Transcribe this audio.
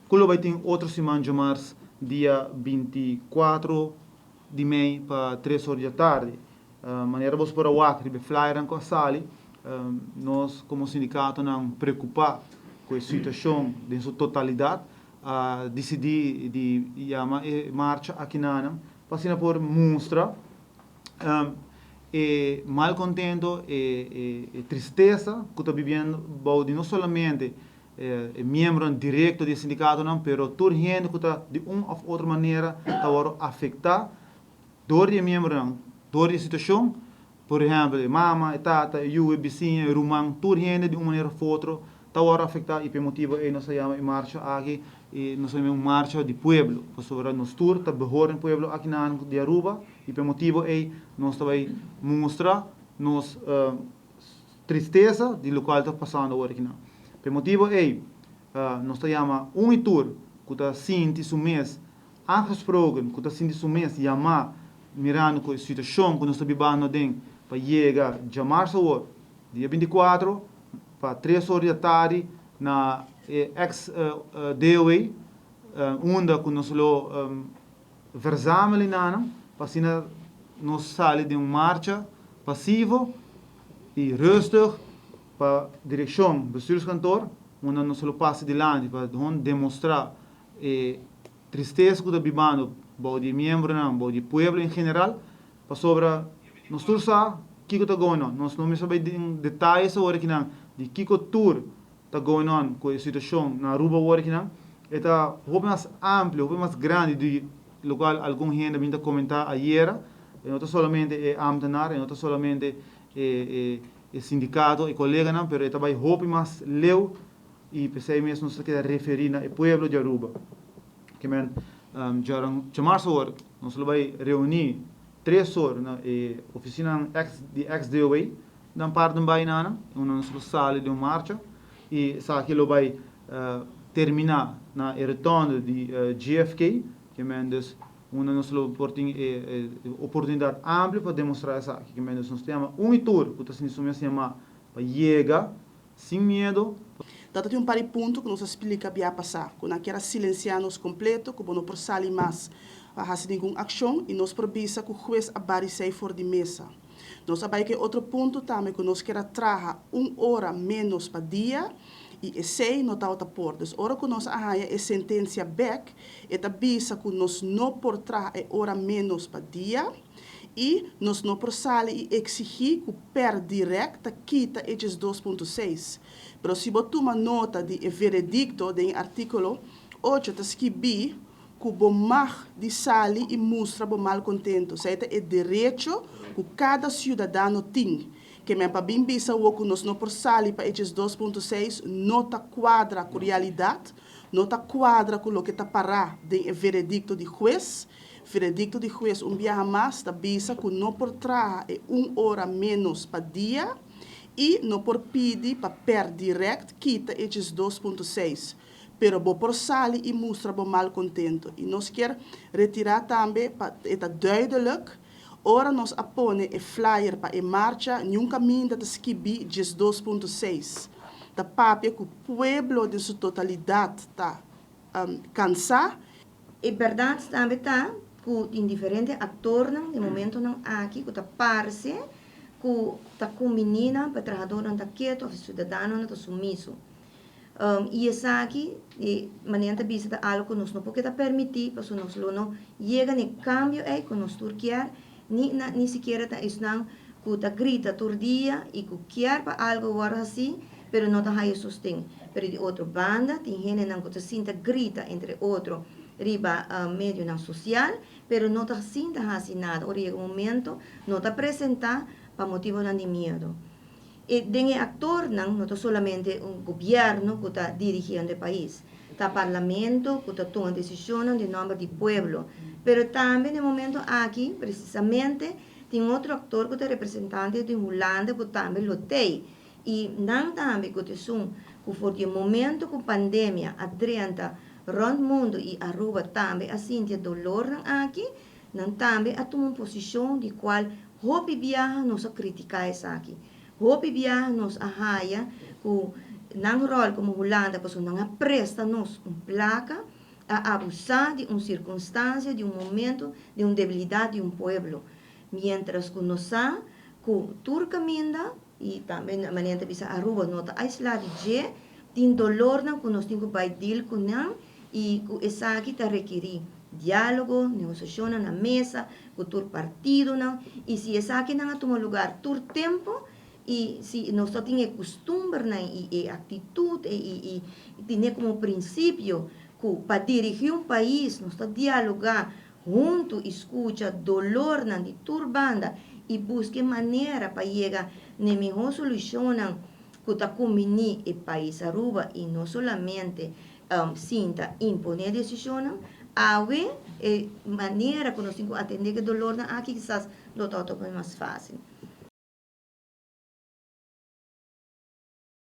Ku lo bai tin otro siman djamars dia 24 di mei pa 3 or di atardi. Manera boso por a wak riba e flyernan ku a sali, nos komo sindikatonan preokupá ku e situashon den su totalidat a disidí di yama e marcha akinanan pa asina por mustra e malkontento, e tristesa ku ta bibiendo bou di no solamente e miembronan direkto di e sindikatonan, pero tur hende ku ta di un òf otro manera ta wòrdu afektá dor di e miembronan, dor di e situashon. Por ehèmpel, e mama, e tata, e yu, e bisiña, e ruman, tur hende di un manera òf otro ta wòrdu afektá i pa e motibu ei nos a yama e marcha aki i nos a yama un marcha di pueblo, pasobra nos tur ta behor den pueblo akinan di Aruba i pa e motibu ei nos ta bai mustra nos tristesa di lokual ta pasando awor akinan. Pa e motibu ei nos ta yama un i tur ku ta sinti su mes aangesproken, ku ta sinti su mes yamá mirando ku e situashon ku nos ta bibando aden pa yega djamarsa awor, dia 24, pa 3 or di atardi na e ex DOW, unda ku nos lo verzamel nan pa asina nos sali den un marcha pasivo i rustig pa direkshon bestuurskantoor, unda nos lo pasa dilanti pa demostrá e tristesa ku ta bibando bou di e miembronan, bou di e pueblo en general, pasobra nos tur sa kiko ta going on. Nos no mester bai den detayes awor akinan di kiko tur ta going on ku e situashon na Aruba awor akinan. E ta hopi mas amplio, hopi mas grandi di lokual algun hende a bin ta komentá ayera. E no ta solamente e ambtenaar, e no ta solamente e e sindikato, e koleganan, pero e ta bai hopi mas leu i p'esei mes nos ta keda referí na e pueblo di Aruba. Ke men djamarsa awor nos lo bai reuní 3 or na e ofisinanan ex di ex DOW nan Paardenbaai nan, unda nos lo sali den un marcha i esaki lo bai terminá na e rotonde di JFK, ke men dus unda nos lo por tin e oportunidat amplio pa demostrá esaki. Ke men dus nos ta yama un i tur ku ta sinti su mes yamá pa yega sin miedo. Data tin un par di punto ku nos a splika bia pasá, ku nan kier a silensiá nos kompleto, ku bo no por sali mas pa hasi ningun akshon i nos por bisa ku hues a bari sei for di mesa. Nos a bai ku e otro punto tambe ku nos kier a traha un ora ménos pa dia i esei no tabata por. Dus ora ku nos a haña e sentensia bèk, e ta bisa ku nos no por traha e ora ménos pa dia i nos no por sali i eksigí ku per dirèkt ta kita e 12.6. Pero si bo tuma nota di e veredikto den e artíkulo 8 ta skibí ku bo mag di sali i mustra bo malkontento. Esei ta e derecho ku kada siudadano tin. Ke men pa bin bisa awor ku nos no por sali pa e 12.6 no ta kuadra ku realidat, no ta kuadra ku loke ta pará den e veredikto di hues. Veredikto di hues un biaha mas ta bisa ku no por traha e un ora ménos pa dia i no por pidi pa per dirèkt kita e 12.6. Pero bo por sali i mustra bo malkontento. I nos kier retirá tambe pa e ta duidelijk, ora nos a pone e flyer pa e marcha, niun kaminda ta skibí 12.6. Ta papia ku pueblo den su totalidat ta kansá. E bèrdat tambe ta ku tin diferente aktornan den momentonan aki ku ta parse ku ta kumbiní nan pa e trahadornan ta ketu òf e siudadanonan ta sumiso. I esaki, di manera ta bisa, ta algu ku nos no por keda permití, pasobra nos lo no yega na e kambio ei ku nos tur kier, ni na ni sikiera ta esnan ku ta grita tur dia i ku kier pa algu wòrdu hasí, pero no ta haya sosten. Pero di otro banda, tin hendenan ku ta sinta grita, entre otro, riba medionan sosial, pero no ta sinta hasi nada. Ora yega un momento, no ta presentá pa motibonan di miedu. E den e aktornan no ta solamente un gobièrnu ku ta dirigiendo e pais, ta parlamento ku ta tuma desishonnan den nòmber di pueblo, pero tambe na e momento aki presisamente tin otro aktor ku ta representante di Hulanda ku tambe lo tei i nan tambe ku ta esun ku for di e momento ku pandemia a drenta rònt mundu i Aruba tambe a sinti e dolornan aki, nan tambe a tuma un posishon di kual hopi biaha nos a kritiká esaki. Hopi biaha nos a haya ku Nan ròl komo Hulanda pasobra nan a presta nos un plaka, a abusá di un sirkunstansia, di un momento, di un debilidat di un pueblo. Miéntras ku nos sa ku tur kaminda, i tambe manera ta bisa Aruba no ta aislá di dje, tin dolornan ku nos tin ku bai deal ku nan i ku esaki ta rekirí diálogo, negosiashonnan na mesa ku tur partidonan i si esakinan a tuma lugar tur tempu i si nos ta tin e kustumbernan i e aktitut i i tine komo prinsipio ku pa dirigí un pais nos ta dialogá huntu i skucha dolornan di tur banda i buska e manera pa yega n'e mihó solushonnan ku ta kumbiní e pais Aruba i no solamente sinta imponé desishonnan. Awe e manera ku nos tin ku atendé ku e dolornan aki kisas lo ta otro mas fásil.